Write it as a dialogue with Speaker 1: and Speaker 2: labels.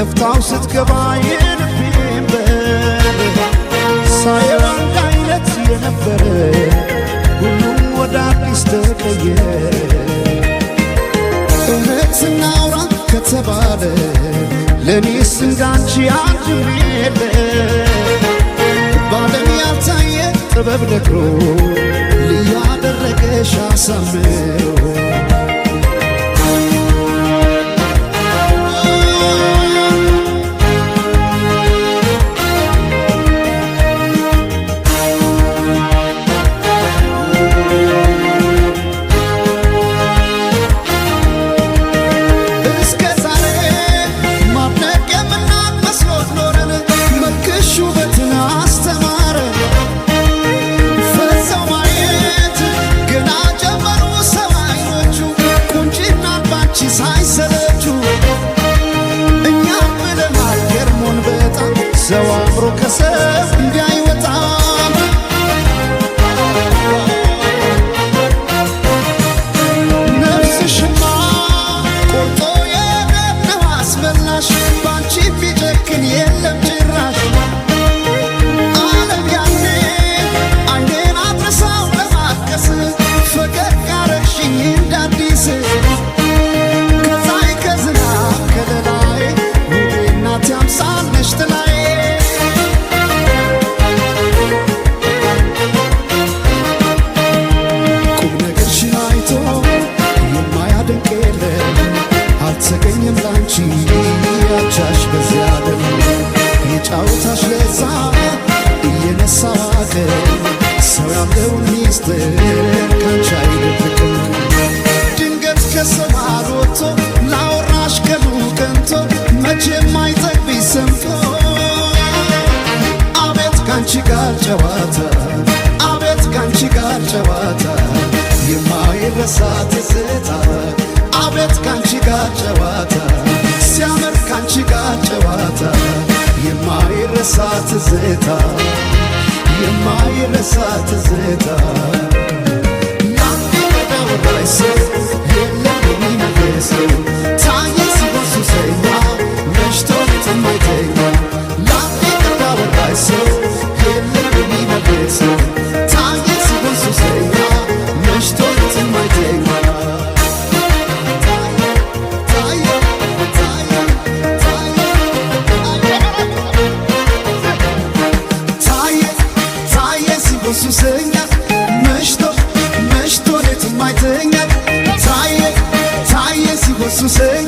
Speaker 1: ከፍታው ስትገባ የልቤን በር ሳየው አንድ አይነት የነበረ ሁሉም ወደ አዲስ ተቀየረ። እውነት እናውራ ከተባለ ለእኔስ እንዳንቺ አንድም የለ። በዓለም ያልታየ ጥበብ ነግሮ ልዩ አደረገሽ አሳምሮ። እስከ ዛሬ ማድነቅ የምናቅ መስሎት ኖረን መልክሽ ውበትን አስተማረ። ፈዘው ማየት ገና ጀመሩ ሰው አይኖቹ ቁንጅናን ባንቺ ሳይሰለቹ። እኛም ብለናል ገርሞን በጣም ሰው አምሮ ከሰው እንዲህ አይወጣም። ነፍስሽማ ቆርጦ የደነው አስመላሽ ባንቺ ቢጨክን የለም ጭራሽ። ዓለም ያኔ አይኔን አድርሳው ለማልቀስ ፈገግ አረግሽኝ እንደ አዲስ። ከፀሐይ ከዝናብ ከለላዬ ውቤ እናቴ አምሳል ነሽ ጥላዬ። ቁም ነገርሽን አይቶ የማያደንቅ የለም፣ አልተገኘም ላንቺ አቻሽ በዚያ ዓለም። የጫወታሽ ለዛ እየነሳ ዋቀ ሰው ያለውን ሚስጥር ካንቺ አይደብቅም። ድንገት ከሰማር ወጥቶ ላወራሽ ቀኑ ቀንቶ መቼም አይጠግብሽ ሰምቶ። አቤት ካንቺ ጋር ጨዋታ፣ አቤት ካንቺ ጋር ጨዋታ፣ የማይረሳ ትዝታ። አቤት ካንቺ ጋር ጨዋታ ሲያምር፣ ካንቺ ጋር ጨዋታ የማይረሳ ትዝታ፣ የማይረሳ ትዝታ። ለአንድ ቀን ያወራሽ ሰው የለም የሚመልሰው። ታየ ሲሆን ሱሰኛ መሽቶ የማይተኛ። ለአንድ ቀን ያወራሽ ሰው የለም የሚመልሰው። ታየ ሲሆን ሱሰኛ መሽቶ የማይተኛ። ታየ ታየ ታየ ታየ ታየ ሲሆን ሱሰኛ መሽቶ መሽቶ ሌት የማይተኛ። ታየ ታየ ሲሆን ሱሰኛ።